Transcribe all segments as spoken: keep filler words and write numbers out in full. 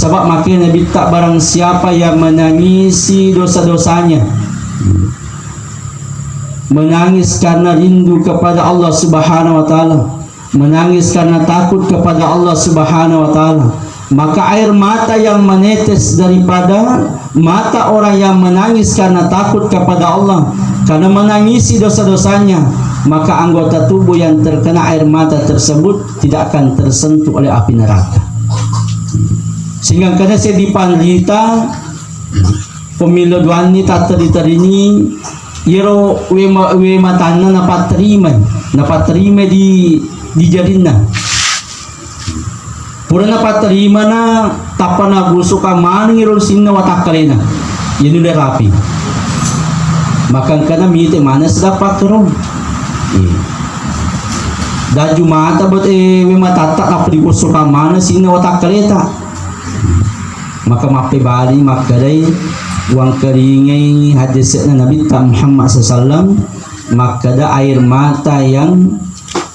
Sebab makanya Nabitta, barang siapa yang menangisi dosa-dosanya, menangis karena rindu kepada Allah Subhanahu wa Ta'ala, menangis karena takut kepada Allah Subhanahu wa Ta'ala, maka air mata yang menetes daripada mata orang yang menangis karena takut kepada Allah, karena menangisi dosa-dosanya, maka anggota tubuh yang terkena air mata tersebut tidak akan tersentuh oleh api neraka. Sehingga karena saya dipanrita pemilu duanni tatteri-terini, iyaro wema-, wematanna napatterimai, napatterimai di, di jarinna. Pura napatterimana, tappa nagusukang maneng iro sinna watakkalena. Iyanu de rapi. Makangkana mite maneng sedap pakkero. Iya. Daju mata bet-, eh, wematatta, nappa digusukang maneng sinna watakkaleta. Maka mappebali makkedai, wangkeringai hadisna Nabitta Muhammad sallallahu alaihi wasallam, makkeda air mata yang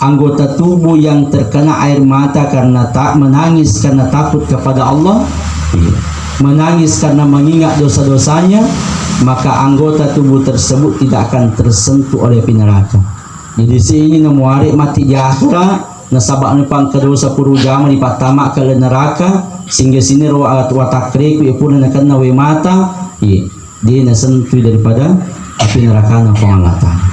anggota tubuh yang terkena air mata karena tak menangis karena takut kepada Allah, iya, menangis karena mengingat dosa-dosanya, maka anggota tubuh tersebut tidak akan tersentuh oleh api neraka. Jadi, sini namuare mati di akhirat, nasaba nupangka dosa puru jama dipattama ke neraka, sehingga sini ro-, watakreku ipuna nakenna we mata, iya, dia nasentui daripada api neraka na Puang Allah Ta'ala.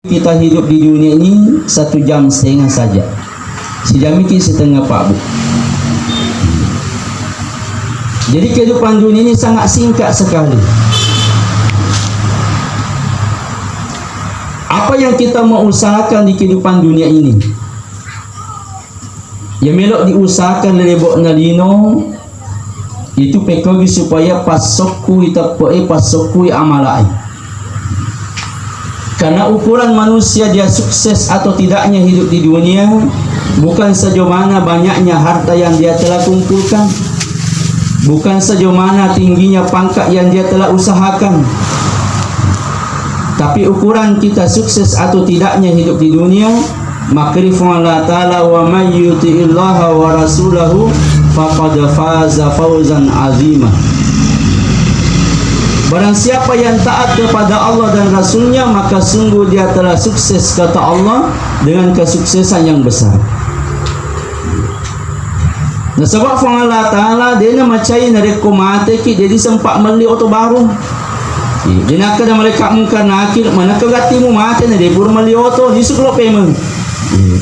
Kita hidup di dunia ini satu jam setengah saja. Sejam itu setengah, Pak, Bu. Jadi, kehidupan dunia ini sangat singkat sekali. Apa yang kita mau usahakan di kehidupan dunia ini? Yang melo diusahakan lebo'na lino, itu pekogi supaya passokkui teppe'e, passokkui amala'e. Karena ukuran manusia dia sukses atau tidaknya hidup di dunia bukan sejauh mana banyaknya harta yang dia telah kumpulkan, bukan sejauh mana tingginya pangkat yang dia telah usahakan. Tapi ukuran kita sukses atau tidaknya hidup di dunia, makkeri Puang Allah Ta'ala, "Wa may yuti'illaha wa rasulahu faqad faza fauzan azima." Barang siapa yang taat kepada Allah dan Rasulnya, maka sungguh dia telah sukses, kata Allah, dengan kesuksesan yang besar. Nasaba Puang Allah Ta'ala de namacai narekko mateki, de disempa melli oto baru. Iya, de nakkeda malaika Mungkar Nakir, manekka gattimu mate na de pura melli oto, lisu lo pemeng. Iya.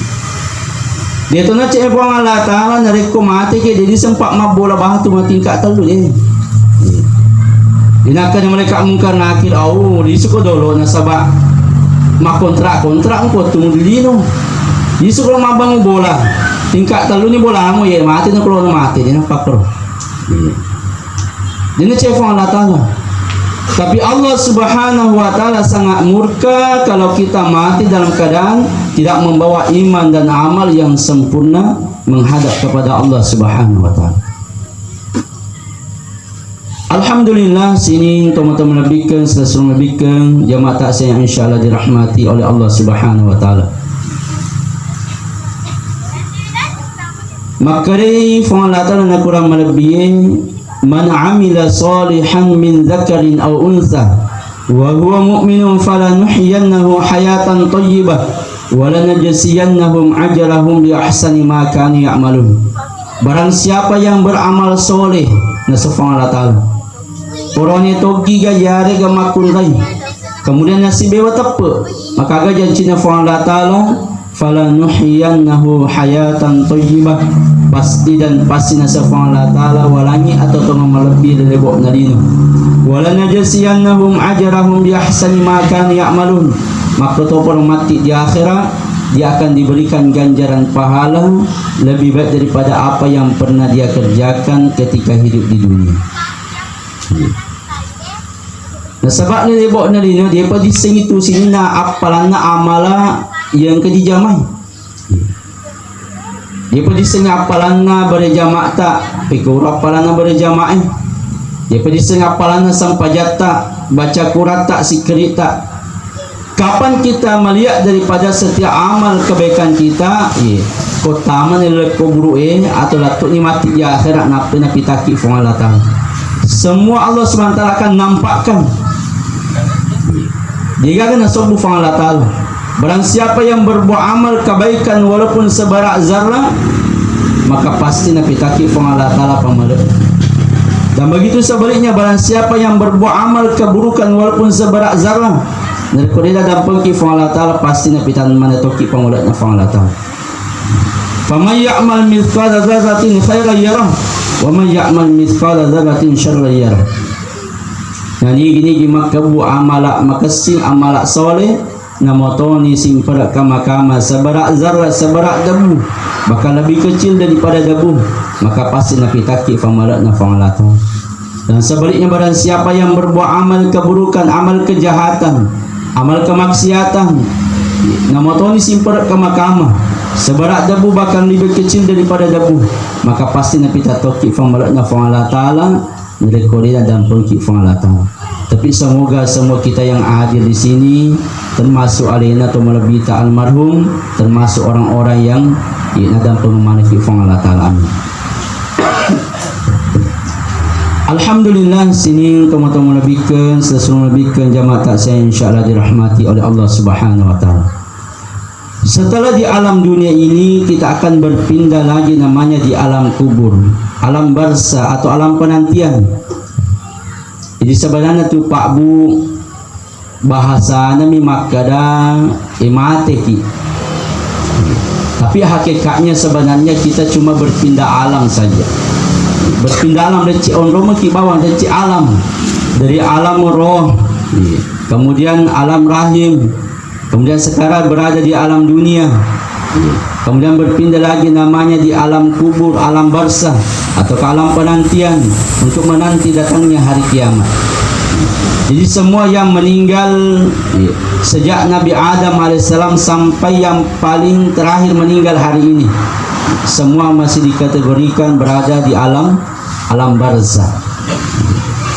De to nacai Puang Allah Ta'ala narekko mateki, de disempa mabbola batu matingka tellu de. Iya. De nakkeda malaika Mungkar Nakir, "Au, lisu ko dolo nasaba makontrak-kontrak engko tu lino." Lisu ko mabbangung bola. Tingka tellu ni bolamu, ye, mate na, kalau mate, de napakkero. Iya. De nacai Puang Allah Ta'ala. Tapi Allah Subhanahu wa Ta'ala sangat murka kalau kita mati dalam keadaan tidak membawa iman dan amal yang sempurna menghadap kepada Allah Subhanahu wa Ta'ala. Alhamdulillah, sining tomatoa malebbikkeng, sessurung malebbikkeng, jamaah takziah yang insyaallah dirahmati oleh Allah Subhanahu wa Ta'ala. Makkedai Puang Allah Ta'ala nakurang malebbie, "Man amila salihan min dzakarin aw untsa wa huwa mu'minun falanuhyiyannahu hayatan thayyibah wa lanajziyannahum ajrahum bi ahsani ma kanu ya'malun." Barang siapa yang beramal soleh, naseng Puang Allah Ta'ala, orone toggi ga yarega makkunrai, kemudian nasibewa teppe, maka aga jancinna Puang Allah Ta'ala, "Falanuhyiyannahu hayatan thayyibah." Pasti dan pasti naseng Puang Allah Ta'ala walangi atau tongeng malebbi lebo'na lino. "Walanajziyannahum ajrahum bi ahsani ma kanu ya'malun." Makkotoparo matti di akhirat, dia akan diberikan ganjaran pahala lebih baik daripada apa yang pernah dia kerjakan ketika hidup di dunia. Nasaba ni lebo'na lino, depa dissengi tu sininna appalanna amala yang engka dijamai. Depa dissengi appalanna berejama'ta, pikuro appalanna berejama'e. Depa dissengi appalanna sempajatta, baca Quratta, sikkiritta. Kapan kita melihat daripada setiap amal kebaikan kita, iya, ko tamani ri kuburu'e atau lettu'ni matti di akhirat, nappai napitakki Fuang Allah Ta'ala. Semua Allah Subhanahu wa Ta'ala akan nampakkan. Degaga nasobbu Fuang Allah Ta'ala. Barang siapa yang berbuat amal kebaikan walaupun seberat zarrah, maka pasti napitakki Fuang Allah Ta'ala pamale'na. Dan begitu sebaliknya, barang siapa yang berbuat amal keburukan walaupun seberat zarrah, narekko de' nadampengki Fuang Allah Ta'ala, pasti napitan maneng tokki pamale'na Fuang Allah Ta'ala. Faman ya'mal mithqala dzarratin khairan yarah, wa man ya'mal mithqala dzarratin syarran yarah. Na nigi-nigi makkebbu amala makessing, amala soleh, namotoni simpere' kama-kama seberat zarrah, seberat debu, bahkan lebih kecil daripada debu, maka pasti napitakki pamale'na Fuang Allah Ta'ala. Dan sebaliknya, barang siapa yang berbuat amal keburukan, amal kejahatan, amal kemaksiatan, namotoni simpere' kama-kama seberat debu, bahkan lebih kecil daripada debu, maka pasti napitak tokki pamale'na Fuang Allah Ta'ala. Narekko de' nadampengki Fuang Allah Ta'ala. Tapi semoga semua kita yang hadir di sini, termasuk alena to malebbita almarhum, termasuk orang-orang yang, iya, nadampeng manekki Fuang Allah Ta'ala. Amin. Alhamdulillah, sining tomatoa malebbiken, sessurung malebbiken jamaah takziah, insyaallah dirahmati oleh Allah Subhanahu wa Ta'ala. Setelah di alam dunia ini, kita akan berpindah lagi, namanya di alam kubur, alam barzah atau alam penantian. Jadi sebenarnya tu, Pak Bu, bahasanami makkeda, eh, mateki. Tapi hakikatnya sebenarnya kita cuma berpindah alam saja. Berpindah alam, decci onromeki bawang, decci alam. Dari alam roh, iya, kemudian alam rahim, kemudian sekarang berada di alam dunia. Kemudian berpindah lagi namanya di alam kubur, alam barzah, atau ke alam penantian untuk menanti datangnya hari kiamat. Jadi semua yang meninggal, iya, sejak Nabi Adam alaihissalam sampai yang paling terakhir meninggal hari ini, semua masih dikategorikan berada di alam alam barzah,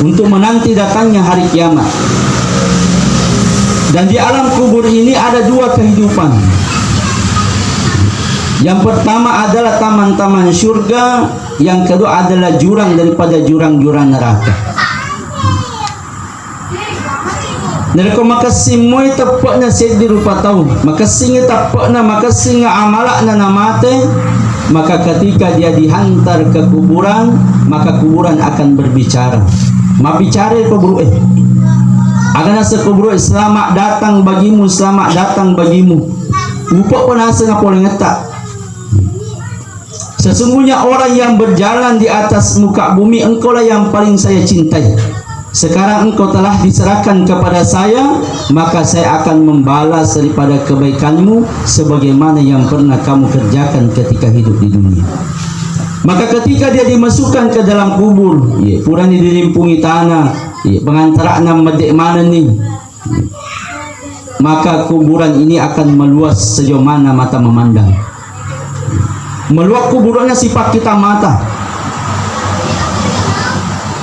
untuk menanti datangnya hari kiamat. Dan di alam kubur ini ada dua kehidupan. Yang pertama adalah taman-taman surga, yang kedua adalah jurang daripada jurang-jurang neraka. Narekko makessing moi teppe'na seddi rupa tau, makessingngi teppe'na, makessingngi amala'na namate, maka ketika dia dihantar ke kuburan, maka kuburan akan berbicara. Mabbicara kuburu'e. Aga naseng kuburu'e, "Selamat datang bagimu, selamat datang bagimu." Upe'pa naseng apolengetta. Sesungguhnya orang yang berjalan di atas muka bumi, engkaulah yang paling saya cintai. Sekarang engkau telah diserahkan kepada saya, maka saya akan membalas daripada kebaikanmu sebagaimana yang pernah kamu kerjakan ketika hidup di dunia. Maka ketika dia dimasukkan ke dalam kubur, iya, purani dilimpungi tanah, iya, pengantara'na medde manenni. Maka kuburan ini akan meluas sejauh mana mata memandang. Meluas kuburannya sipakkita mata.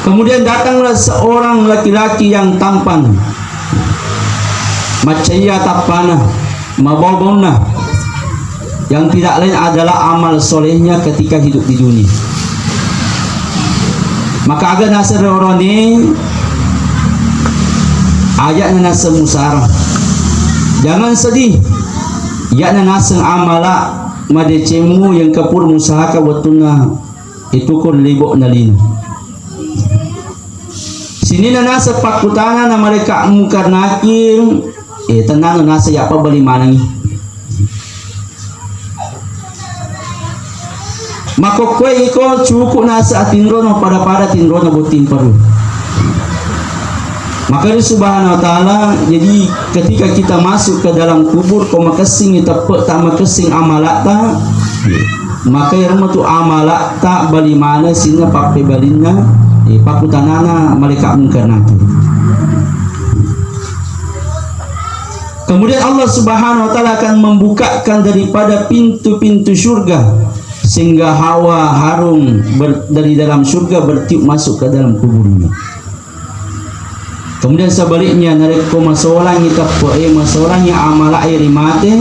Kemudian datanglah seorang laki-laki yang tampan. Maccaya tappana, mabau-baunna. Yang tidak lain adalah amal solehnya ketika hidup di dunia. Maka aga naseng rorone, aja'na naseng musara. Jangan sedih. Iya'na naseng amala madecemmu yang kapur musahaka wettunna itukur libo'na lino. Sininna naseng pakkutana na malaika Mungkar Nakir, eh, tennana naseng ya pabbali manengi. Makkokkoe iko cukup naseng atinrono pada-pada tinrona botting peru. Maka di Subhanahu wa Ta'ala, jadi ketika kita masuk ke dalam kubur, ko makessing teppe tak makessing amalata, maka iyaro matu amalata bali maneng sinna pappebalinna, eh, pakkutanana malaika Mungkar Nakir. Kemudian Allah Subhanahu wa Ta'ala akan membukakan daripada pintu-pintu surga, sehingga hawa harum ber-, dari dalam surga bertiup masuk ke dalam kuburnya. Kemudian sebaliknya, narekko masolangi teppe'e, masolangi amala'e ri mate,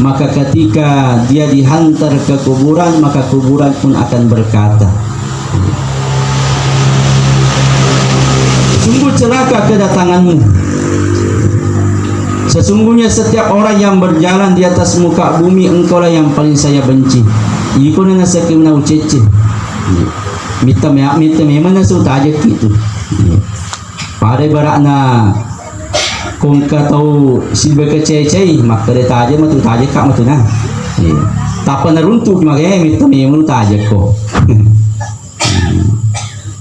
maka ketika dia dihantar ke kuburan, maka kuburan pun akan berkata, "Sungguh celaka kedatanganmu. Sesungguhnya setiap orang yang berjalan di atas muka bumi, engkaulah yang paling saya benci." Iko na nasakki na ucecce. Mitta me-, mitta memang nasu tajekki tu. Pada ibaratna kongka tau sibawa kececei, makkeda taje matu, taje ka matu na. Iya. Tappa naruntu mage mitta memang taje ko.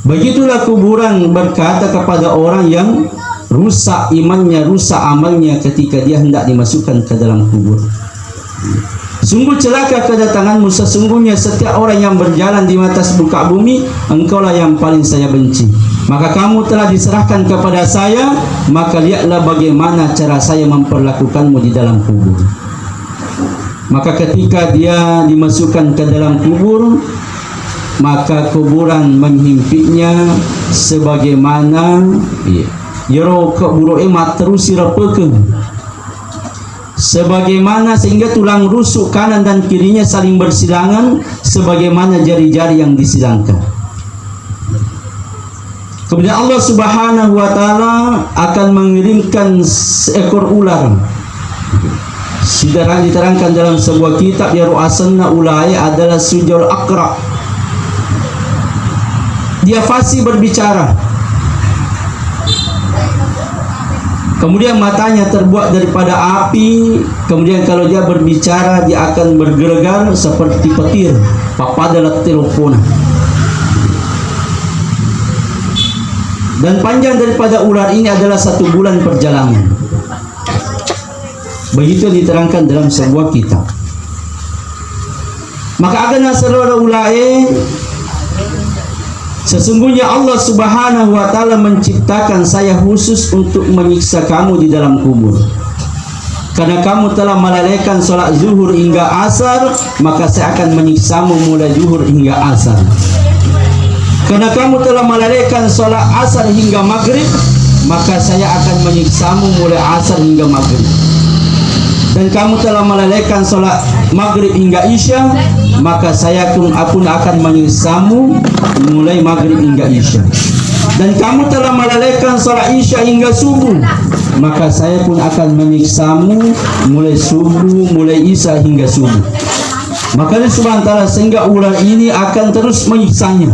Begitulah kuburan berkata kepada orang yang rusak imannya, rusak amalnya ketika dia hendak dimasukkan ke dalam kubur. Sungguh celaka kedatanganmu, sesungguhnya setiap orang yang berjalan di atas muka bumi, engkaulah yang paling saya benci. Maka kamu telah diserahkan kepada saya, maka lihatlah bagaimana cara saya memperlakukanmu di dalam kubur. Maka ketika dia dimasukkan ke dalam kubur, maka kuburan menghimpitnya sebagaimana, iya, yero kuburo'e matterusi repekeng. Sebagaimana sehingga tulang rusuk kanan dan kirinya saling bersilangan sebagaimana jari-jari yang disilangkan. Kemudian Allah Subhanahu wa Ta'ala akan mengirimkan seekor ular. Sudah diterangkan dalam sebuah kitab, yaro asenna ulae adalah Sujaul Aqra. Dia fasih berbicara. Kemudian matanya terbuat daripada api. Kemudian kalau dia berbicara, dia akan bergeregar seperti petir. Pappada lette loppona. Dan panjang daripada ular ini adalah satu bulan perjalanan. Begitu diterangkan dalam sebuah kitab. Maka aga nasero ulae, sesungguhnya Allah Subhanahu wa Ta'ala menciptakan saya khusus untuk menyiksa kamu di dalam kubur. Karena kamu telah melalaikan sholat zuhur hingga asar, maka saya akan menyiksamu mulai zuhur hingga asar. Karena kamu telah melalaikan sholat asar hingga maghrib, maka saya akan menyiksamu mulai asar hingga maghrib. Dan kamu telah melalaikan sholat maghrib hingga isya, maka saya pun, pun akan menyiksamu mulai maghrib hingga isya. Dan kamu telah melalaikan sholat isya hingga subuh, maka saya pun akan menyiksamu mulai subuh, mulai isya hingga subuh. Maka Allah Subhanahu wa Ta'ala, sehingga ular ini akan terus menyiksanya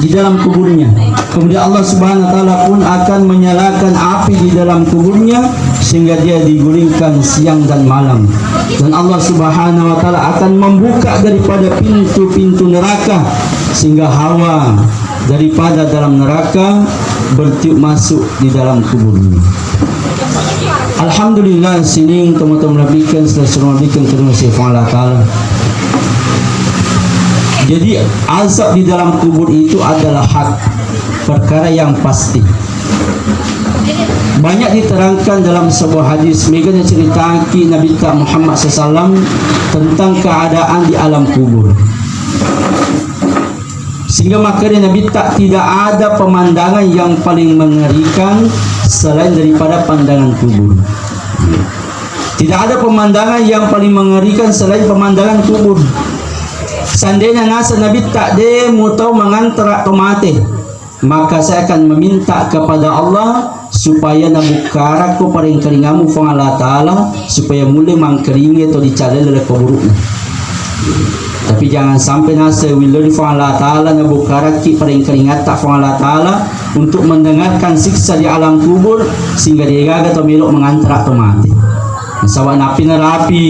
di dalam kuburnya. Kemudian Allah Subhanahu wa Ta'ala pun akan menyalakan api di dalam kuburnya, sehingga dia digulingkan siang dan malam. Dan Allah Subhanahu wa Ta'ala akan membuka daripada pintu-pintu neraka, sehingga hawa daripada dalam neraka bertiup masuk di dalam kuburnya. Alhamdulillah, sining tomatoa malebbi'keng, selessureng malebbi'keng, kedua si Allah Ta'ala. Jadi, azab di dalam kubur itu adalah hak, perkara yang pasti. Banyak diterangkan dalam sebuah hadis, mega naceritaki Nabitta Muhammad sallallahu alaihi wasallam tentang keadaan di alam kubur. Sehingga makkeda Nabitta, tidak ada pemandangan yang paling mengerikan selain daripada pandangan kubur. Tidak ada pemandangan yang paling mengerikan selain pemandangan kubur. Seandainya nasa Nabitta de mutau mangantara to mate, maka saya akan meminta kepada Allah supaya nabukkarakko parengkalingamu Fuang Allah Ta'ala, supaya mulle mangkalingai to dicalele kuburukna. Tapi jangan sampai nasa willau di Fuang Allah Ta'ala, nabukkarakki parengkalingatta Fuang Allah Ta'ala untuk mendengarkan siksa di alam kubur, sehingga degaga to melo mangantara to mate. Nasaba nappi narapi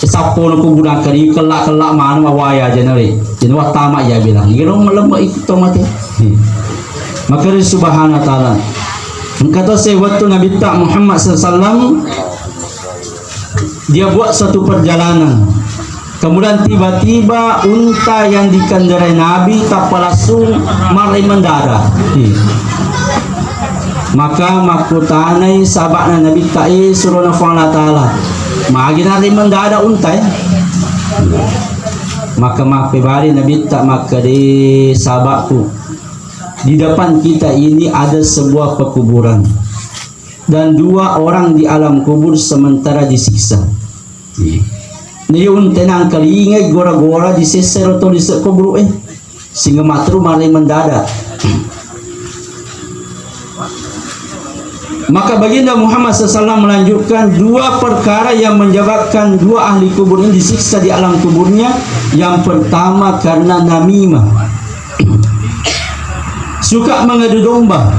sappono kuburang kari kella-kella manu awaya aja nawe. Jadi wattama ya bilang, "Gero melemme itu to mate." Maka dari Subhanahu wa Ta'ala. Engka to sewettu Nabitta Muhammad sallallahu alaihi wasallam, dia buat suatu perjalanan. Kemudian tiba-tiba unta yang dikendarai Nabi tappa langsung mari mendadak. Maka makkutanai sahaba'na Nabitta, "Eh, surona Fuang Allah Ta'ala, magi nari mendadak unta, eh?" Maka mappebali Nabitta makkeda, "Sahaba'ku, di depan kita ini ada sebuah pekuburan dan dua orang di alam kubur sementara disiksa. Iya. Nayo untenang kalingai gora-gora disessa ro to lise kubur eh. Sehingga matteru marai mendadak. Maka Baginda Muhammad sallallahu alaihi wasallam melanjutkan dua perkara yang menyebabkan dua ahli kubur ini disiksa di alam kuburnya. Yang pertama karena namimah. Suka mengadu domba.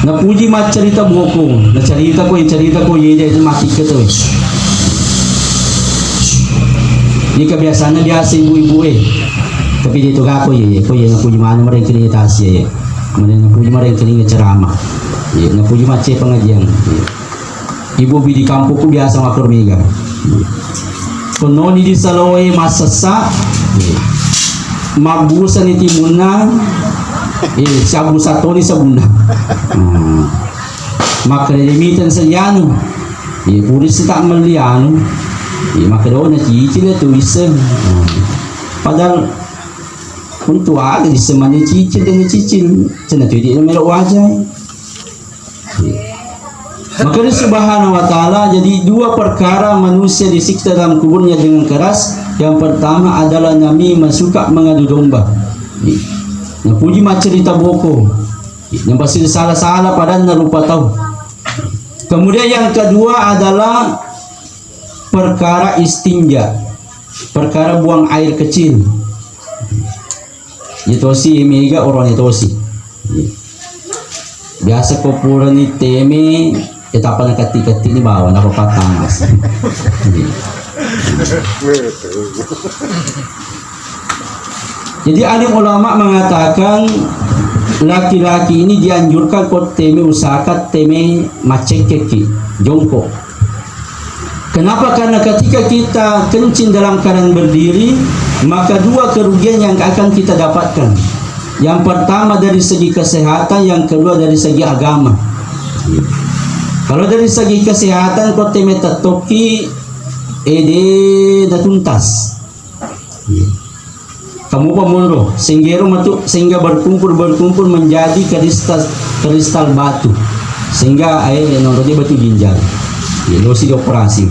Napuji maccarita bokong, nacarita ko, carita ko, ye, ye, mati ke tu. Ini kebiasaannya biasa ibu-ibu eh. Tapi dia tu kako ye, ye, ko ye napuji mana mereka ni tas ye, ye. Mana napuji mereka ni ceramah. Ye, napuji macce pengajian. Ye. Ibu bidi kampungku biasa makkoro mega. Kononi di saloe massessa, mabbusani timunna, eh, siabbusa toni sabunna. Hmm. Makkeda de miten salianu. Eh, puri sita melli anu. Eh, makkeda oh, nacicil tu isseng. Hmm. Padahal untuk aga disemani cicil dengan cicil. Cina tu dia melo wajah. Maka Allah Subhanahu wa Ta'ala, jadi dua perkara manusia disiksa dalam kuburnya dengan keras. Yang pertama adalah namimah, suka mengadu domba. Napuji maccerita boko. Yang pasti salah-salah padahal rupa tahu. Kemudian yang kedua adalah perkara istinja, perkara buang air kecil. Iya tosi, mega orangnya tosi. Biasa ko purani teme, eh, tappa nakatti-katti ni bawang, napa pattangas. Jadi alim ulama mengatakan laki-laki ini dianjurkan ko teme usahakan teme macekkeki, jongkok. Kenapa? Karena ketika kita kencing dalam keadaan berdiri, maka dua kerugian yang akan kita dapatkan. Yang pertama dari segi kesehatan, yang kedua dari segi agama. Kalau dari segi kesehatan, ko teme tettoki, ede da tuntas. Kamu pemunro, sehingga matu, sehingga berkumpul, berkumpul menjadi kristal, kristal batu. Sehingga air nonrodi batu ginjal. Ya, losi dioperasi.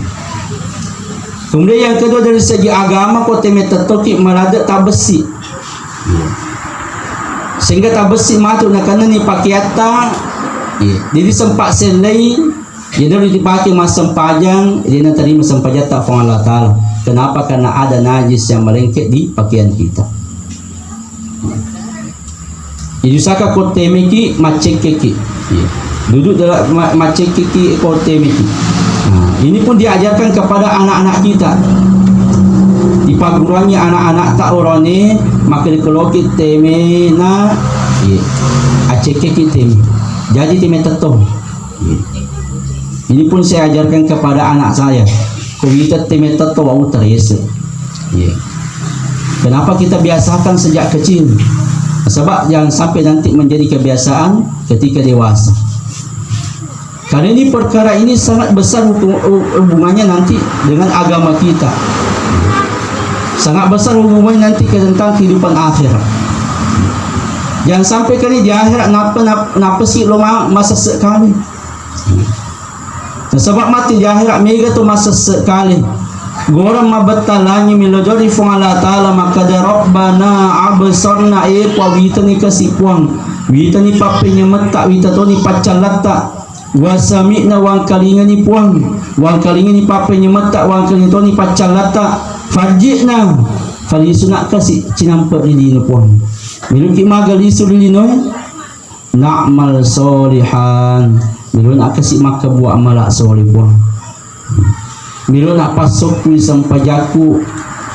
Kemudian yang kedua dari segi agama, ko teme tettoki maladde tabessi. Sehingga tabessi matu nakanani pakeatta. Jadi sempat sellei Jadi, dipake massempajang, jadi naterima sempajatta Puang Allah Ta'ala. Kenapa? Karena ada najis yang melengket di pakaian kita. Jadi, saka ko temeki, maccekkeki. Iya. Duduk dalam ma-, maccekkeki, ko temeki. Nah, ini pun diajarkan kepada anak-anak kita. Dipaguruangi anak-anak tak orane, maka dikoloki temena, iya. Accekkeki teme. Jadi teme tettong. Ini pun saya ajarkan kepada anak saya. Ko wita teme tetto wau terese. Iya. Kenapa kita biasakan sejak kecil? Sebab jangan sampai nanti menjadi kebiasaan ketika dewasa. Karena ini perkara ini sangat besar hukum-, hubungannya nanti dengan agama kita. Sangat besar hubungannya nanti ke tentang kehidupan akhirat. Jangan sampai kali di akhirat napa, nap-, napa sih lo ma-, masa sekali. Nasaba matti di akhirat mega to masesse kale. Goreng mabetta langi milojori Fuang Allah Ta'ala makkeda, "Rabbana absarna," e Puang, witani kasi Puang. Witani pappenyemetta, wita toni paccallatta. Wa sami'na, wangkalingani Puang. Wangkalingani pappenyemetta, wangkalinga toni paccallatta. Farji'na, falisuna kasi cinampe ri lino Puang. Meloki maga lisu ri linoe. Na'mal solihan, milona kasi makkebbu amala soleh Puang. Milona passokkui sempajakku,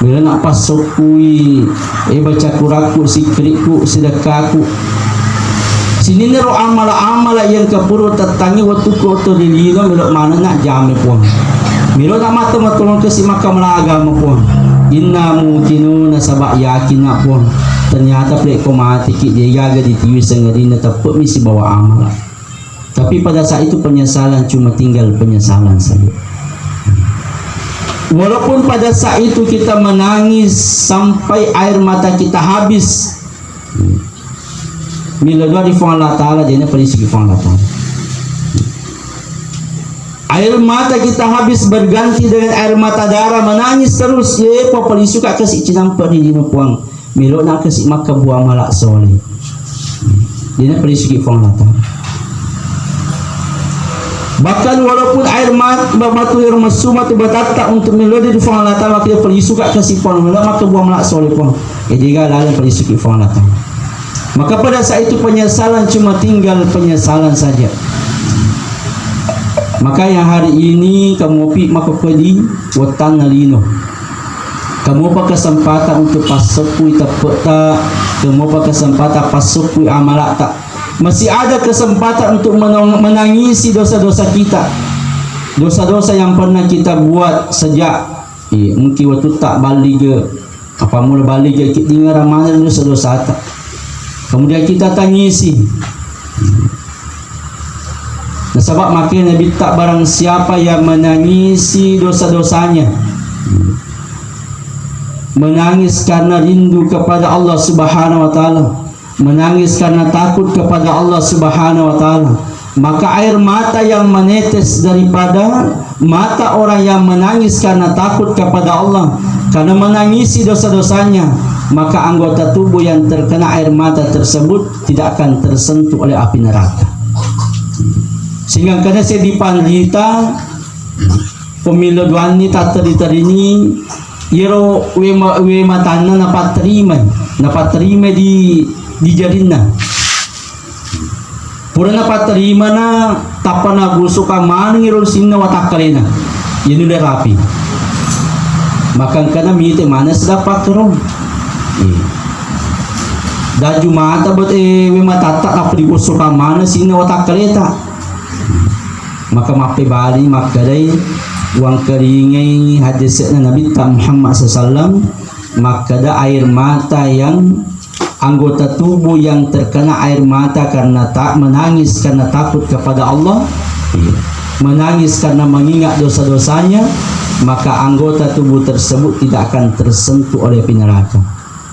milona passokkui, eh, baca Quranku, sikkirikku, sedekahku. Sininna ro amala-amala yang kepuro tettangi wettukku oto ri lino, melo manenna jame Puang. Milona mata matolong kasi makkamala agama Puang. Inna muqinun, nasaba yakinna Puang. Ternyata pale ko mateki, de gaga ditiwi sangadinna teppe'mi sibawa amala. Tapi pada saat itu penyesalan cuma tinggal penyesalan saja. Walaupun pada saat itu kita menangis sampai air mata kita habis, Melo doa di Puang Allah Ta'ala, jadi palisuki Puang Allah Ta'ala. Air mata kita habis berganti dengan air mata darah, menangis terus, ye, pa palisuka kasi cinampa di dino Puang. Melo na kasi makkebbu amala soleh. Jadi palisuki Puang Allah Ta'ala. Bahkan walaupun air mat-, ba-, matu ero messu matu batatta untuk melodi di Puang Allah Ta'ala, kita palisuka kasi Puang, melo makkebbu amala soleh Puang. Jadi ga laleng palisuki Puang Allah Ta'ala. Maka pada saat itu penyesalan cuma tinggal penyesalan saja. Makanya hari ini kamopi makkokkoe di wettanna lino. Kamopa kesempatan untuk passeppui teppe'ta, kamopa kesempatan passeppui amala'ta. Masih ada kesempatan untuk menang-, menangisi dosa-dosa kita. Dosa-dosa yang pernah kita buat sejak, iya, mungkin wettutta ballige, apa mula ballige, kiddingerang maneng dosa-dosata. Kemudian kita tangisi. Nasaba makkeda Nabitta, barang siapa yang menangisi dosa-dosanya, menangis karena rindu kepada Allah Subhanahu wa Ta'ala, menangis karena takut kepada Allah Subhanahu wa Ta'ala, maka air mata yang menetes daripada mata orang yang menangis karena takut kepada Allah, karena menangisi dosa-dosanya, maka anggota tubuh yang terkena air mata tersebut tidak akan tersentuh oleh api neraka. Sehingga karena saya dipanrita, pemilo duanni tatteri-terini, iyaro wema-, wematanna napatterimai, napatterimai di, di jarinna. Pura napatterimana, tappa nagusukang maneng iro sinna watakkalena. Iyanu de rapi. Maka engkana mite maneng sedap pakkerong. Iya. Daju mata bet-, eh, wematatta nappa digusukang maneng sinna watakkaleta. Maka mappebali makkedai, wangkeringai hadisna Nabitta Muhammad sallallahu alaihi wasallam, makkeda air mata yang anggota tubuh yang terkena air mata karena tak menangis karena takut kepada Allah, menangis karena mengingat dosa-dosanya, maka anggota tubuh tersebut tidak akan tersentuh oleh api neraka.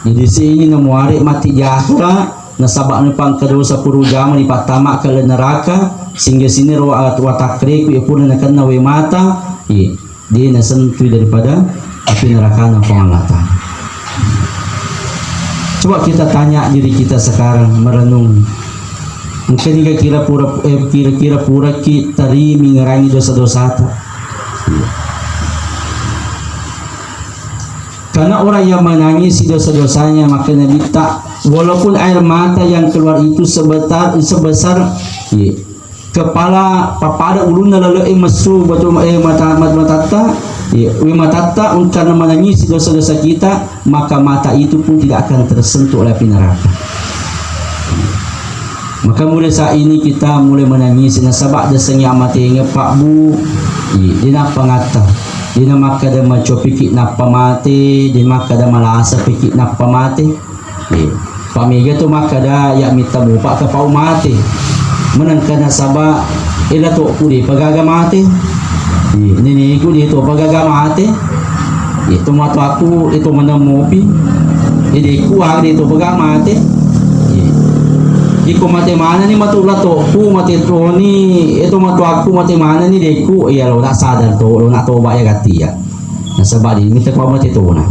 Jadi sini namuare mati jahra, nasaba napangka dosa puru jama dipattama ke neraka, sehingga sini ro-, watakreku epuna nakenna we mata, iya. Dia nasentui daripada api nerakana Puang Allah Ta'ala. Coba kita tanya diri kita sekarang, merenung. Engka niga kira pura, eh, kira-kira puraki tarimi ngerangi dosa-dosata? Karena orang yang menangisi dosa-dosanya, maka Nabitta, walaupun air mata yang keluar itu sebetar-, sebesar, iya, kepala, pappada ulunna lale'e messu batu, eh, mata, mat-, matatta, iya, we matatta, engkana menangisi dosa-dosa kita, maka mata itu pun tidak akan tersentuh oleh api neraka. Maka mulai saat ini kita mulai menangisi, nasaba desengngi amatenge, Pak, Bu, iya, dena pangatta, dena makkada macopiki nappa mate, dena makkada malasa piki nappa mate. Iya. Pamega tu makkada, ya mitta mupa kapau mate. Menengka nasaba, ela to'ku de pagaga mate. Iya, neneku de to pagaga mate. Iya, to matu aku, itu menemupi. Jadi ku aga de to pagaga mate. Iya. Iko mate mana ni matu la to'ku, mate toni, itu matu aku mate mana ni deku. Iya, lo nak sadar to, lo nak toba ya gati ya. Nasaba di mitta kau mate tona.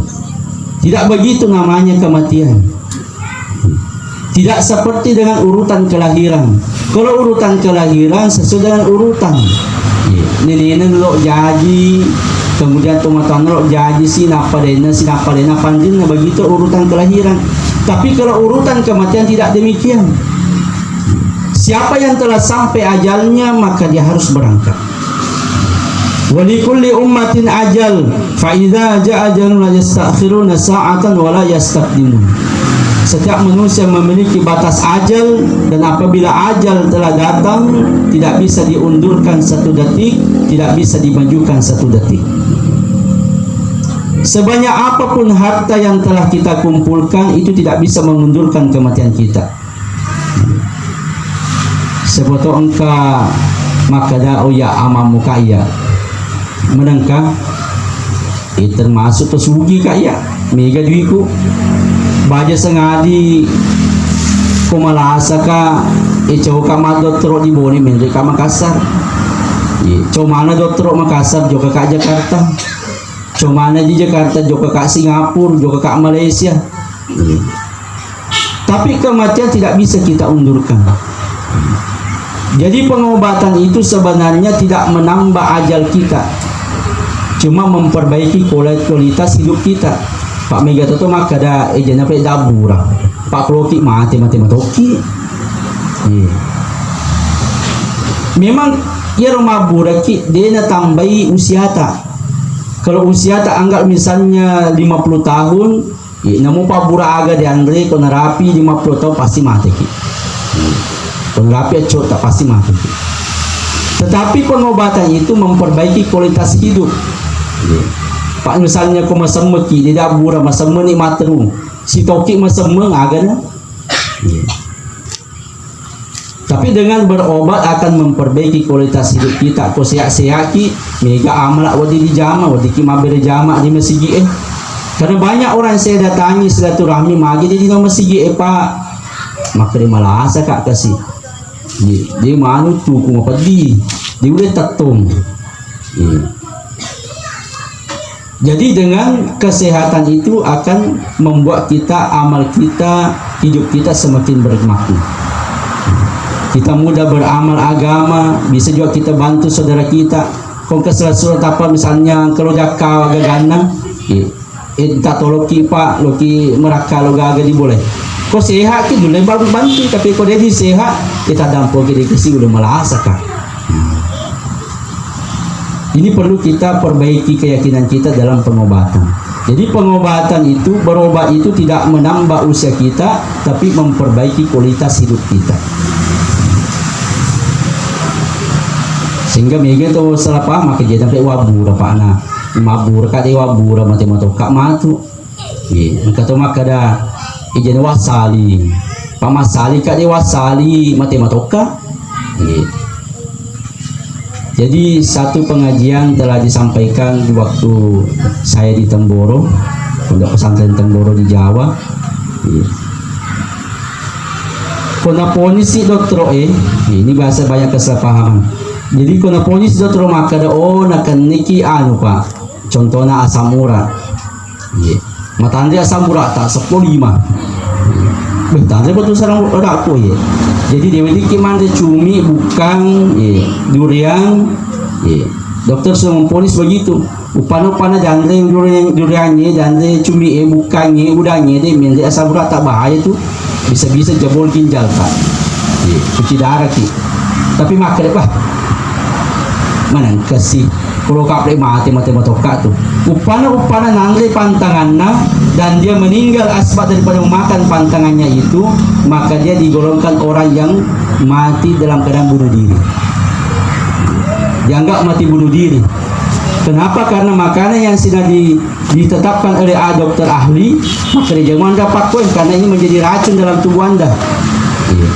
Tidak begitu namanya kematian. Tidak seperti dengan urutan kelahiran. Kalau urutan kelahiran sesuai dengan urutan. Iya. Nenena lo jaji, kemudian tomatoanna lo jaji, si nappa dena, si nappa dena, panjinna begitu urutan kelahiran. Tapi kalau urutan kematian tidak demikian. Siapa yang telah sampai ajalnya, maka dia harus berangkat. Wa likulli ummatin ajal, fa idza jaa ajalun la yastakhiruna sa'atan wa la yastaqdimun. Setiap manusia memiliki batas ajal, dan apabila ajal telah datang, tidak bisa diundurkan satu detik, tidak bisa dimajukan satu detik. Sebanyak apapun harta yang telah kita kumpulkan, itu tidak bisa mengundurkan kematian kita. Siapa to engka makkada, "Oh ya, amammu ka iya." Menengka, eh, termasuk to sugi ka iya. Mega duiku. Baja sengadi Ko malasaka, eh, coka ma dottoro di Bone, menre ka Makassar. Iya, comana dottoro Makassar, jokaka Jakarta. Comana di Jakarta, jokaka Singapura, jokaka Malaysia. Iya. Tapi kematian tidak bisa kita undurkan. Jadi pengobatan itu sebenarnya tidak menambah ajal kita, cuma memperbaiki kuali-, kualitas hidup kita. Pak, mega toto makkada, eh, jana pe dabbura. Pak, koloki mate, mate matoki. Iya. Memang iyaro mabburaki de natambai usiata. Kalau usiata anggap misalnya lima puluh tahun, Iya, namu pabbura aga dianre, ko narapi lima puluh tahun pasti mateki. Ko narapi accotta pasti mateki. Tetapi pengobatan itu memperbaiki kualitas hidup. Iya. Pak, misalnya ko masemmeki, de dabbura, masemmeni matteru. Sitoki masemmeng, agana. Iya. Tapi dengan berobat akan memperbaiki kualitas hidup kita. Ko sehat-sehat ki, mega amala wedding dijama, wedding ki mabbere jama di masigi e. Karena banyak orang saya datangi silaturahmi, magi de dino masigi e, Pak. Makkeda malasa ka kasi. Di, di manu tuku mapeddi, di udah tettong. Iya. Jadi dengan kesehatan itu akan membuat kita, amal kita, hidup kita semakin bermakna. Kita mudah beramal agama, bisa juga kita bantu saudara kita. Ko kesel surat apa misalnya, kalau jaka gaganna, eh, eh, minta tolong ki, Pak, loki merakka lo gaga di boleh. Ko sehat ki, dulu bantu, bantu, tapi ko dia di sehat, kita dampung ki, dia kasi udah malasa ka. Ini perlu kita perbaiki keyakinan kita dalam pengobatan. Jadi pengobatan itu, berobat itu tidak menambah usia kita, tapi memperbaiki kualitas hidup kita. Sehingga mega to salah paham, maka jadi sampai wabura, Pak, na. Mabura ka de wabura, mate matoka matu. Iya, engka to makkada, ijene wassali. Pamassali ka de wassali, mate matoka. Iya. Jadi, satu pengajian telah disampaikan di waktu saya di Temboro, Pondok Pesantren Temboro di Jawa. Iya. Ko naponisi dottoro e, ini bahasa banyak kesalahpahaman. Jadi, ko naponisi dottoro makkada, oh, nakenniki anu, Pak. Contohnya asam urat. Iya. Matanre asam urat ta seppulo lima. Beh, tanre betul sarang uratku, iya. Jadi, dia wedding ki manre cumi, bukkang, iya, durian, iya. Dokter sudah memvonis begitu. Upana-upana janre durian, duriannya, janre cumi e, bukkangnya, udangnya, de menre asam urat ta bahaya tu. Bisa-bisa jebol ginjal, Pak. Iya, cuci darah ki. Tapi makkeda, wah, manengka si. Kalau kaple mate, mate matoka tu. Upana-upana nanre pantanganna dan dia meninggal asbab daripada memakan pantangannya itu, maka dia digolongkan orang yang mati dalam keadaan bunuh diri. Dianggap mati bunuh diri. Kenapa? Karena makanan yang sudah di ditetapkan oleh, ah, dokter ahli, maka dia jangan dapat poin karena ini menjadi racun dalam tubuh Anda. Iya.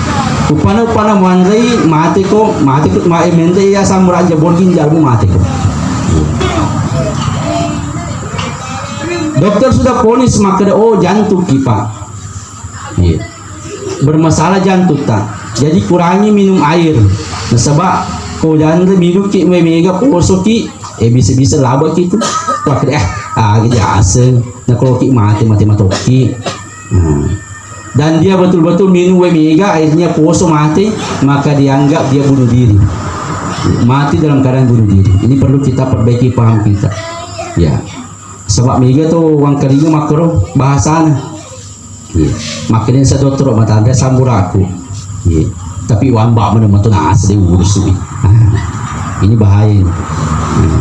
Upana-upana muanrei, mate ko, mate ko, ma-, eh, menrei ya asam urat, jebol ginjalmu, mate ko. Dokter sudah vonis, makkeda, oh, jantung ki, Pak. Iya. Bermasalah jantung ta. Jadi kurangi minum air. Nasaba ko jantung minum ki, me-, mega poso ki, eh, bisa-bisa laba ki tu. Wah, eh, ah, jadi aseng. Nah, kalau ki mate, mate matoki. Nah. Dan dia betul-betul minum we mega, akhirnya poso mate, maka dianggap dia bunuh diri. Mati dalam keadaan bunuh diri. Ini perlu kita perbaiki paham kita. Ya. Sebab mega tu wangkalinga makkero bahasana. Iya. Makanya saya dokter mata ada samburaku. Iya. Tapi wamba mana matu nasi dia urus ni. Ah, ini bahaya ini. Iya.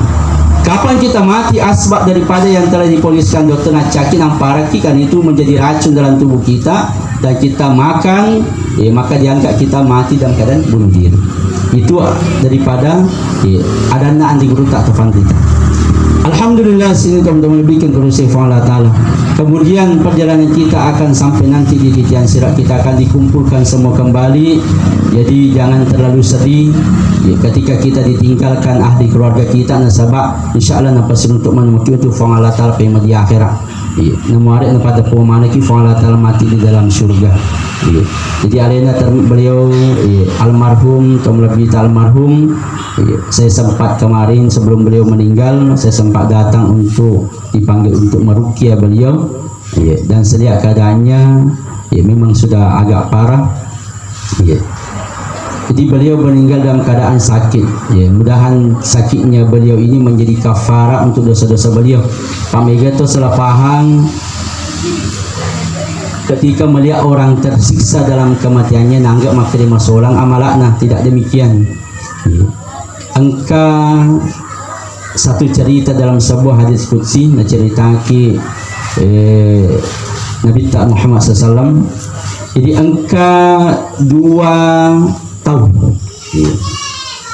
Kapan kita mati, asbab daripada yang telah diponiskan dokter, nacaki, namparaki, karena itu menjadi racun dalam tubuh kita, dan kita makan, ya, maka dianggap kita mati dalam keadaan bunuh diri. Itu daripada, ya, adanna andi guru tak tafan kita. Alhamdulillah, sini teman-teman bikin terus Allah Ta'ala. Kemudian perjalanan kita akan sampai nanti di titian sirat, kita akan dikumpulkan semua kembali. Jadi jangan terlalu sedih, ya, ketika kita ditinggalkan ahli keluarga kita, nasaba insya Allah napa siruntuk manuki untuk Puang Allah Ta'ala pema di akhirat. Iya, namuare napateppong manekki Puang Allah Ta'ala mati di dalam surga. Iya. Jadi alena termi beliau, iya, almarhum, atau lebih almarhum, iya, saya sempat kemarin sebelum beliau meninggal, saya sempat datang untuk dipanggil untuk meruqyah beliau. Iya, dan selihat keadaannya, iya, memang sudah agak parah. Iya. Jadi beliau meninggal dalam keadaan sakit. Ya, mudahan sakitnya beliau ini menjadi kafarat untuk dosa-dosa beliau. Pamega to salah paham ketika melihat orang tersiksa dalam kematiannya, nanggap maka dia masolang amalakna. Tidak demikian. Iya. Engka satu cerita dalam sebuah hadis qudsi, naceritaki, eh, Nabitta Muhammad sallallahu alaihi wasallam. Jadi engka dua tau.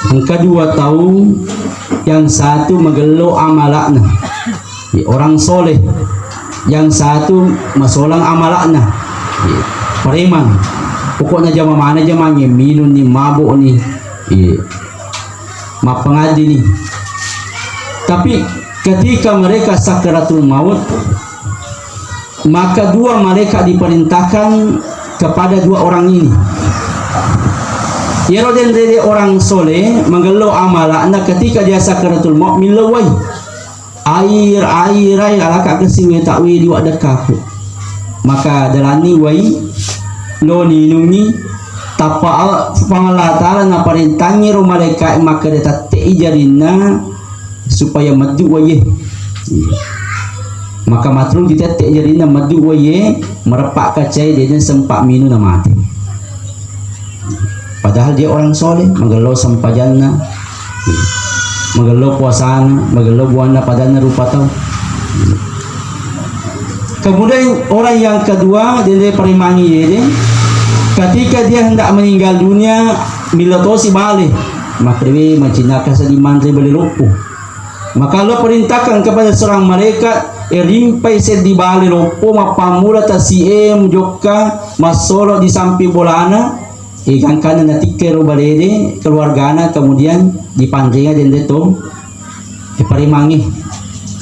Engka dua tau, yang satu magello amalakna. Orang soleh. Yang satu masolang amalakna. Preman. Pokoknya jama mana jamanya, minum ni, mabuk ni. Iya. Mappengaji ni. Tapi ketika mereka sakaratul maut, maka dua malaikat diperintahkan kepada dua orang ini. Iyaro denre orang soleh, magello amalakna, ketika dia sakaratul maut, millau wai. Air, air, air, alaka kesi weta wedi waddekkaku. Maka dalani wai, lo ninungi, tappa Puang Allah Ta'ala naparentangi ro malaikat, maka dia tatte'i jarinna, supaya meddu waie. Maka matrung ditette jarinna meddu waie, mereppa kacai, dena sempat minum na mati. Padahal dia orang soleh, magello sempajanna, magello puasana, magello buanna padanna rupa tau. Kemudian orang yang kedua, dia, dia paremangi, dia, dia, ketika dia hendak meninggal dunia, millau tosi bale. Makriwe macinaka seddi manre bale loppo. Maka Allah perintahkan kepada seorang malaikat, eh, rimpai seddi bale loppo, mappammula tasi'e mujokka massolo di samping bolana, eh, gangkanna natikkai ro balede keluargana, kemudian dipanrenga dende to, eh, paremangi.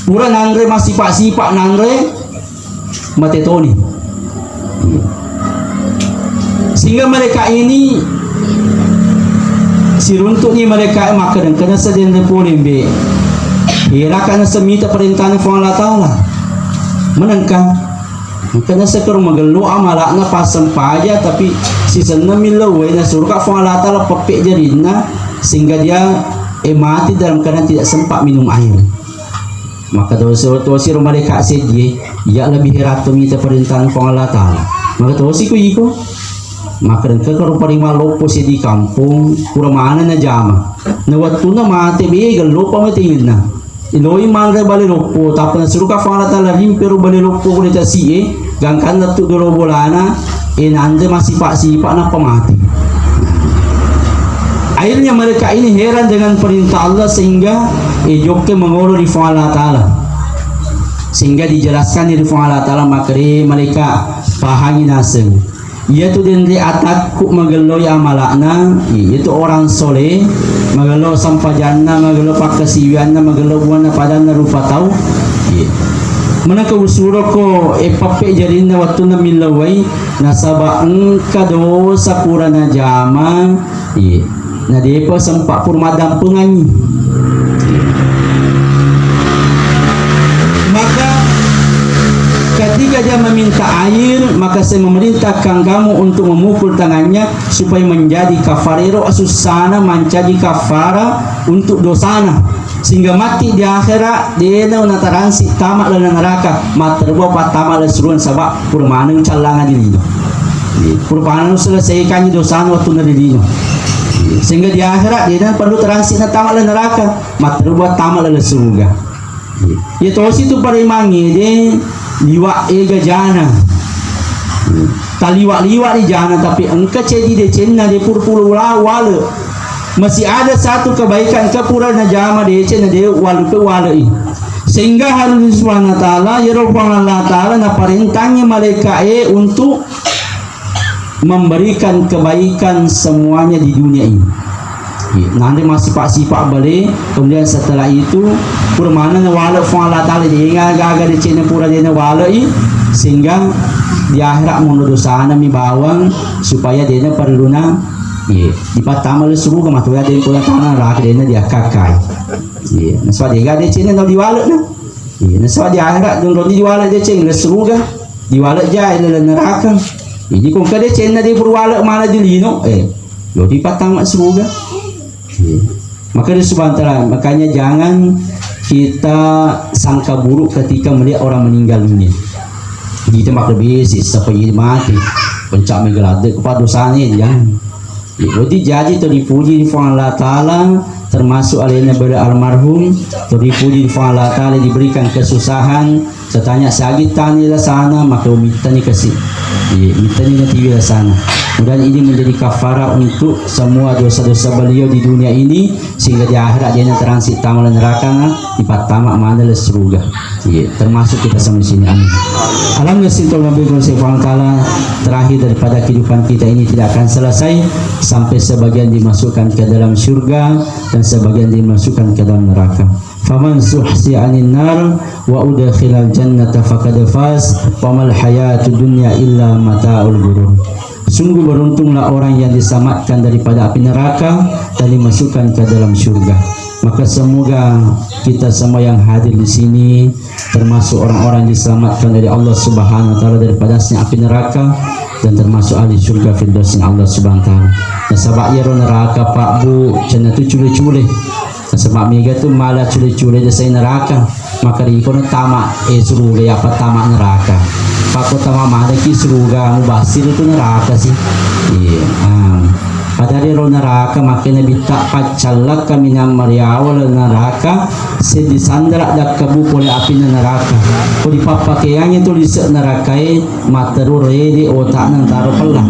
Pura nanre massipa-sipa nanre, mate toni. Sehingga mereka ini siruntukni mereka makkeda, engkana sedeng pole mbe. Era kana semita perintahnya Puang Allah Ta'ala. Menengka. Engkana sekero magello amalakna passempaja, tapi sisenna millau wae na surga Puang Allah Ta'ala peppe jarinna sehingga dia, eh, mati dalam keadaan tidak sempat minum air. Maka tosi, tosi ro malaikat seddie, iya lebih heratto mita perintahna Puang Allah Ta'ala. Maka tosi ko iko. Maka engka karo parimang loppo seddi kampong, pura mana na jama. Na wettunna mate be, gello pa mate inna. Iloi manre bale loppo, tappa na suruka Puang Allah Ta'ala rimpe ro bale loppo ko de tasi'e, gangkanna tu dolo bolana, eh, nanre massipa-sipa nappa mati. Akhirnya mereka ini heran dengan perintah Allah sehingga, eh, jokke mangolo ri Puang Allah Ta'ala. Sehingga dijelaskan ri Puang Allah Ta'ala, makere mereka pahangi naseng. Iyatu denre atakku magelloi amalakna, iyatu orang soleh, magello sempajanna, magello pakkasiwianna, magello buanna padanna rupa tau. Iya. Menengka usuroko, eh, pappe jarinna wettunna millauwai, nasaba engka dosa pura najama, iya, na depa sempat pura maddampengangngi. Maka ketika dia meminta air, maka saya memerintahkan kamu untuk memukul tangannya supaya menjadi kafara, ero asussana mancaji kafara untuk dosana. Sehingga mati di akhirat, dena nataransi tama dalam neraka, matterba pattama dalam suruhan sabab pura maneng callangan di lino. Pura maneng selesaikannya dosana waktu na di lino. Sehingga di akhirat, dena perlu taransi na tama dalam neraka, matterba tama dalam surga. Iya tosi tu paremangnge de liwa ega jana. Taliwa-liwa di jana, tapi engka cedi decenna de pura-pura ula-, wale. Masih ada satu kebaikan ke pura najama deceng na de wale pe wale i. Sehingga harus Subhanahu wa Ta'ala, ya Rabbana Allah Ta'ala, naparentangi malaika e untuk memberikan kebaikan semuanya di dunia ini. Nanre massipa-sipa bale, kemudian setelah itu pura maneng nawale Puang Allah Ta'ala, de gaga decenna pura de nawalei, sehingga di akhirat monro dosana mi bawang, supaya dena perluna, iya, dipattama le suruga, matoya de pura tana raka dena diakkakai. Iya, nasaba dega decenna nau diwale na. Iya, nasaba di akhirat dong rodi diwale deceng le suruga, diwale ja le neraka. Jadi kongka decenna de pura wale mana di lino, eh, yo dipattama suruga. Iya. Maka dia subhanahu wa ta'ala, makanya jangan kita sangka buruk ketika melihat orang meninggal dunia. Kita maka besi, siapa jadi mati, pencak megalade kepada dosanya, jangan. Jadi jadi to dipuji di Puang Allah Ta'ala, termasuk alena bela almarhum, to dipuji di Puang Allah Ta'ala diberikan kesusahan, Satanya sagi tani lasana, maka umittani kasi. Iya, mittani natiwi lasana. Mudah ini menjadi kafarah untuk semua dosa-dosa beliau di dunia ini, sehingga di akhirat dia yang transit tama neraka, dipattama mana le surga. Iya, termasuk kita sama di sini. Amin. Alhamdulillah, sinto lebih kursi Puang Ta'ala, terakhir daripada kehidupan kita ini tidak akan selesai sampai sebagian dimasukkan ke dalam surga dan sebagian dimasukkan ke dalam neraka. Faman zuhziha 'anin nar wa udkhilal jannata faqad faz wa mal hayatud dunya illa mata'ul ghurur. Sungguh beruntunglah orang yang diselamatkan daripada api neraka dan dimasukkan ke dalam surga. Maka semoga kita semua yang hadir di sini, termasuk orang-orang yang diselamatkan oleh Allah Subhanahu wa Ta'ala daripada api neraka, dan termasuk ahli surga Firdausnya Allah Subhanahu wa Ta'ala. Nasaba iyaro neraka, Pak Bu, cenna tu cule-cule. Nasaba mega tu mala cule-cule de sai neraka. Maka riko na tama, eh, suruga, ya apa tama neraka. Pako tama mana ki suruga, mubasir itu neraka sih. Iya. Ah. Padahal ro neraka, makanya bitta paccallak kaminang mariawa le neraka, seddi sandara dakkabu pole api neraka. Ko dipappakeangi tu lise nerakae, matteru rede otakna taro pella.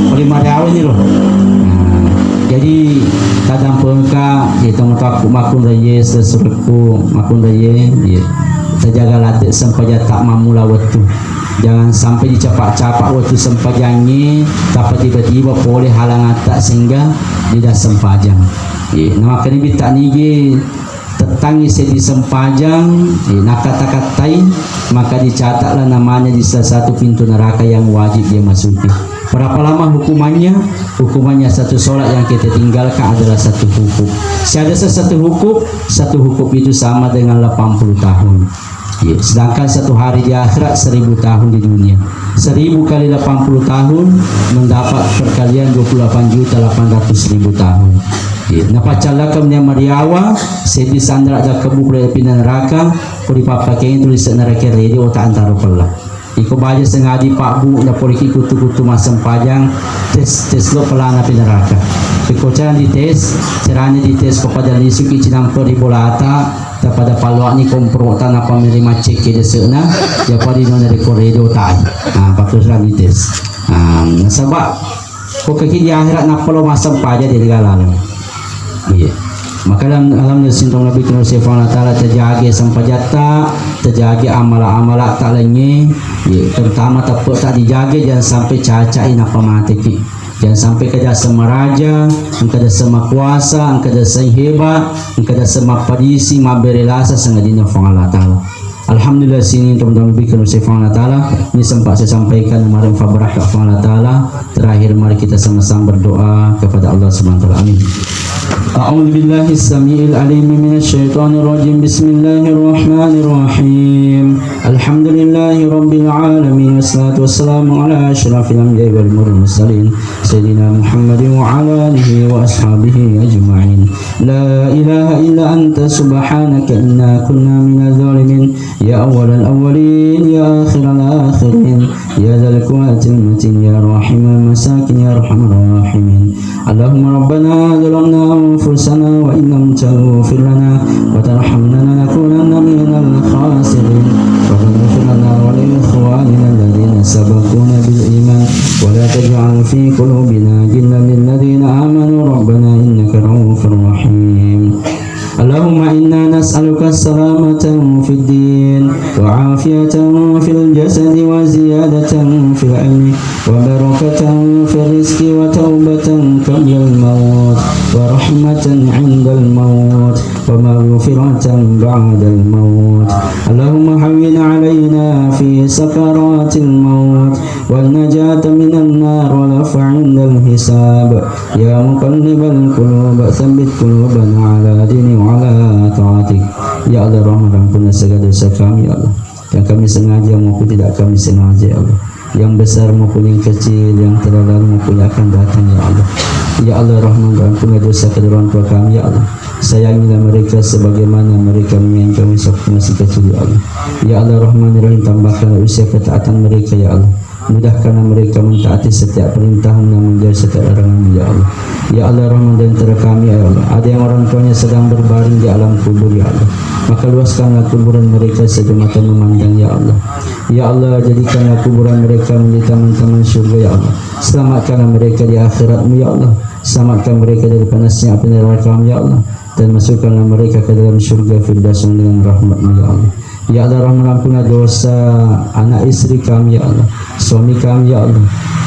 Pole mariawa ni lo. Nah, jadi tadampengka, ya, temu takku makunraie, sesurekku makunraie, ya. Tajaga late sempajatta mammula wettu. Jangan sampai dicapak-capak wettu sempajangnge, tappa tiba-tiba pole halangatta sehingga tidak sempajang. Ya, nah, makanya bitta nige tettangngi seddi sempajang, eh, nakatta-kattai, maka dicatatlah namanya di salah satu pintu neraka yang wajib dia masuki. Berapa lama hukumannya? Hukumannya satu sholat yang kita tinggalkan adalah satu hukum. Siada satu hukum, satu hukum itu sama dengan delapan puluh tahun. Ya, sedangkan satu hari di akhirat seribu tahun di dunia. Seribu kali delapan puluh tahun mendapat perkalian dua puluh delapan juta delapan ratus ribu tahun. Iya, napaccallakeng nia mariawa, seddi sandara dakkebu pole api neraka, ko dipappakeangi tu lise neraka rede otak antaro pella. Iko baja sengadi Pak Bu, na poliki kutu-kutu massempajang, tes, tes lo pelana api neraka. Iko carana dites, carana dites ko pada lisuki cinampe ri bolata, tapada palloani komprota nappa meri maccekke dese'na, ya pada nona reko rede otak. Nah, patu carana dites. Nah, nasaba Ko kaki di akhirat nappa lo massempajang de laleng. Iya. Maka dalam, dalam sintong lebih kena Puang Allah Ta'ala, terjaga sempajatta, terjaga amala-amala tak lenye. Iya, terutama teppek tak dijaga, jangan sampai cacai nappa mateki. Jangan sampai kada semaraja, engka dasar makuasa, engka dasar hebat, engka dasar mappadisi, mabbere lasa sangadinna Puang Allah Ta'ala. Alhamdulillah, sini untuk mendapatkan Puang Allah Ta'ala. Ini sempat saya sampaikan, kemarin fabarakah Puang Allah Ta'ala. Terakhir, mari kita sama-sama berdoa kepada Allah Subhanahu wa Ta'ala. Amin. أعوذ بالله السميع العليم من الشيطان الرجيم. بسم الله الرحمن الرحيم. الحمد لله رب العالمين، والصلاة والسلام على أشرف الأنبياء والمرسلين، سيدنا محمد وعلى آله وأصحابه أجمعين. لا إله إلا أنت سبحانك إنا كنا من الظالمين. يا أول الأولين، يا آخر الآخرين، يا ذا القوة المتين، يا راحم المساكين، يا أرحم الراحمين. اللهم ربنا ظلمنا أنفسنا وإن لم تغفر لنا وترحمنا لنكونن من الخاسرين. ربنا اغفر لنا ولإخواننا الذين سبقونا بالإيمان ولا تجعل في قلوبنا غلا للذين آمنوا ربنا إنك رؤوف رحيم. اللهم إنا نسألك سلامة في الدين وعافية في الجسد وزيادة في العلم وبركة في الرزق وتوبة قبل الموت. ورحمة عند الموت ومغفرة بعد الموت. اللهم هون علينا في سكرات الموت والنجاة من النار والعفو عند الحساب. يا مقلب القلوب ثبت قلوبنا على دينك وعلى طاعتك. Ya Allah, Rahman, ampunlah segala dosa kami, ya Allah. Yang kami sengaja maupun tidak kami sengaja, ya Allah. Yang besar maupun yang kecil, yang telah lalu maupun yang akan datang, ya Allah. Ya Allah Rahman, ampunlah dosa kedua orang tua kami, ya Allah. Sayangilah mereka sebagaimana mereka menyayangi kami sewaktu masih kecil, ya Allah. Ya Allah Rahman Rahim, tambahkanlah usia ketaatan mereka, ya Allah. Mudahkanlah mereka mentaati setiap perintahmu dan menjauhi setiap laranganmu, ya Allah. Ya Allah Rahman, di antara kami, ya Allah, ada yang orang tuanya sedang berbaring di alam kubur, ya Allah. Maka luaskanlah kuburan mereka sejauh mata memandang, ya Allah. Ya Allah, jadikanlah kuburan mereka menjadi taman-taman surga, ya Allah. Selamatkanlah mereka di akhiratmu, ya Allah. Selamatkan mereka dari panasnya api neraka, ya Allah. Dan masukkanlah mereka ke dalam surga Firdaus dengan rahmatmu, ya Allah. Ya Allah Rahman, ampunlah dosa anak istri kami, ya Allah. Suami kami, ya Allah.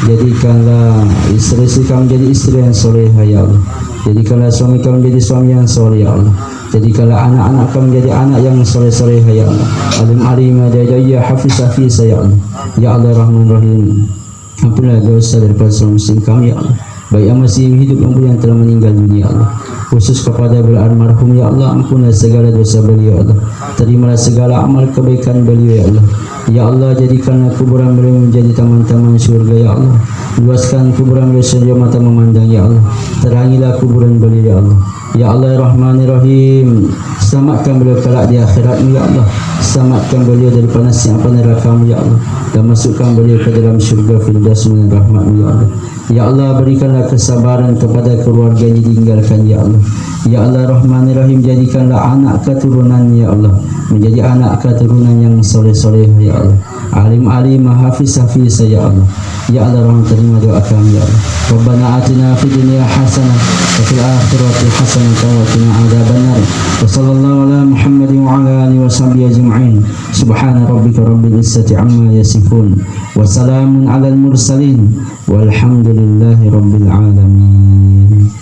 Jadikanlah istri-istri kami jadi istri yang soleha, ya Allah. Jadikanlah suami kami jadi suami yang soleh, ya Allah. Jadikanlah anak-anak kami jadi anak yang soleh-soleha, ya Allah. Alim-alim, ya Jaya, Hafiz-Hafiz, ya Allah. Ya Allah Rahman Rahim. Ampunlah dosa daripada saudara muslim kami, ya Allah. Baik yang masih hidup maupun yang telah meninggal dunia, ya Allah. Khusus kepada beliau almarhum, ya Allah, ampunlah segala dosa beliau, ya Allah. Terimalah segala amal kebaikan beliau, ya Allah. Ya Allah, jadikanlah kuburan beliau menjadi taman-taman surga, ya Allah. Luaskan kuburan beliau sejauh mata memandang, ya Allah. Terangilah kuburan beliau, ya Allah. Ya Allah, ya Rahman, ya Rahim, selamatkan beliau kelak di akhiratmu, ya Allah. Selamatkan beliau dari panasnya api nerakamu, ya Allah. Dan masukkan beliau ke dalam surga Firdaus dengan rahmatmu, ya Allah. Ya Allah, berikanlah kesabaran kepada keluarga yang ditinggalkan, ya Allah. Ya Allah, Rahman, ya Rahim, jadikanlah anak keturunannya, ya Allah, menjadi anak keturunan yang soleh-soleh, ya Allah. Alim-alim, hafiz-hafiz, ya Allah. Ya Allah, Rahman, terima doa kami, ya Allah. Rabbana atina fid dunya hasanah wa fil akhirati hasanah wa qina adzabannar. Wa sallallahu ala Muhammadin wa ala alihi wa sahbihi ajma'in. Subhana rabbika rabbil izzati amma yasifun. Wa salamun alal mursalin. Walhamdulillahi rabbil alamin.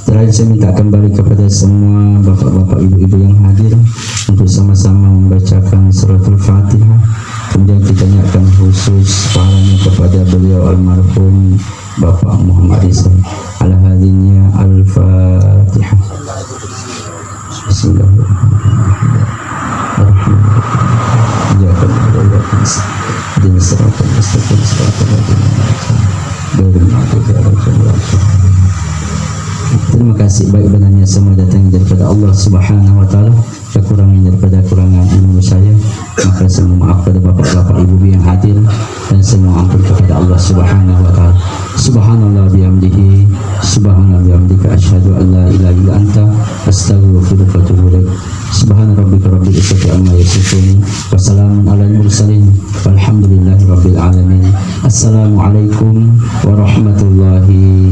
Terakhir, saya minta kembali kepada semua bapak-bapak, ibu-ibu yang hadir untuk sama-sama membacakan suratul Fatihah. Kemudian kita niatkan khusus pahalanya kepada beliau almarhum Bapak Muhammad Rizal. Ala hadhihi Al-Fatihah. Bismillahirrahmanirrahim. Alhamdulillah. Iyyaka na'budu wa iyyaka nasta'in. Ihdinas siratal mustaqim, siratal ladzina an'amta 'alaihim, ghairil maghdubi 'alaihim waladdallin. Terima kasih, baik benarnya semua datang daripada Allah Subhanahu wa Ta'ala, kekurangan daripada kurangan ilmu saya, maka saya mohon maaf pada bapak-bapak, ibu-ibu yang hadir, dan saya mohon ampun kepada Allah Subhanahu wa Ta'ala. Subhanallah bihamdihi, subhanallah bihamdika, asyhadu an la ilaha illa anta, astaghfiruka wa atubu ilaik. Subhana rabbika rabbil izzati amma yasifun. Wa salamun alal mursalin. Walhamdulillahi rabbil alamin. Assalamualaikum warahmatullahi